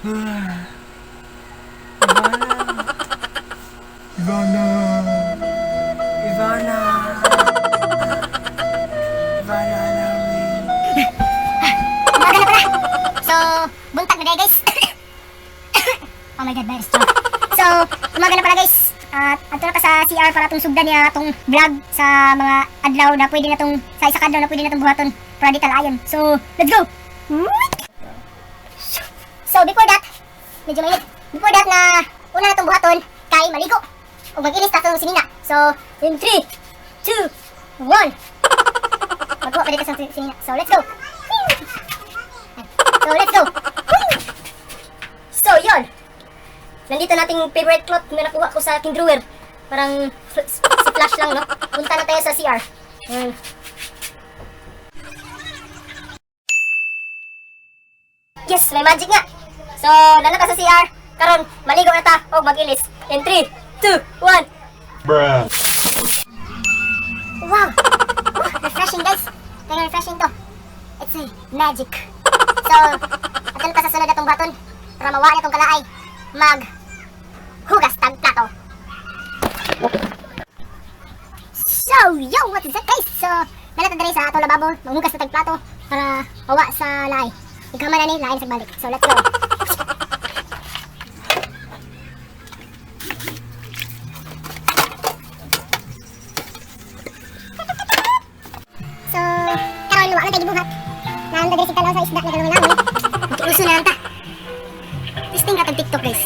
Ivana. Ivana. Ivana. Ivana Alawi. Umaga na pala. So, buntag na guys. Oh my God, virus joke. So, umaga na pala, guys. At adto na ta sa CR para atong sugdan niya atong vlog sa mga adlaw na pwede na tong sa isa ka adlaw na pwede na tong buhaton para di talaayon. So, let's go. So, before that, medyo mainit. Before that na una na tong buhaton kay maligo ug mag-ilis ta tong sinina. So, in 3, 2, 1. Magkuha pa dito sa sinina. So, let's go. So, let's go. So, yon. Nandito nating favorite cloth na nakuha ko sa aking drawer. Parang si Flash lang, no? Punta na tayo sa CR. Ayan. Yes, may magic nga. So, nana ta sa CR. Karon, maligo na ta og mag-ilis. In 3, 2, 1. Bruh. Wow! Oh, refreshing, guys. Kaya refreshing to. It's a magic. So, ato na ta sa sunod atong baton para mawa na itong kalaay. Mag hugas tag plato. So, yo, what is that, guys? So, nalata diri sa ato lababo, manghugas na tag plato para mawa sa laay. Ikaw na ni, lain sa balik. So, let's go. So, karon wa man tay gibuhat. Naam diri sa tanaw sa isda na galungan. Makiuso na lang ta. Testing ka tag TikTok, guys.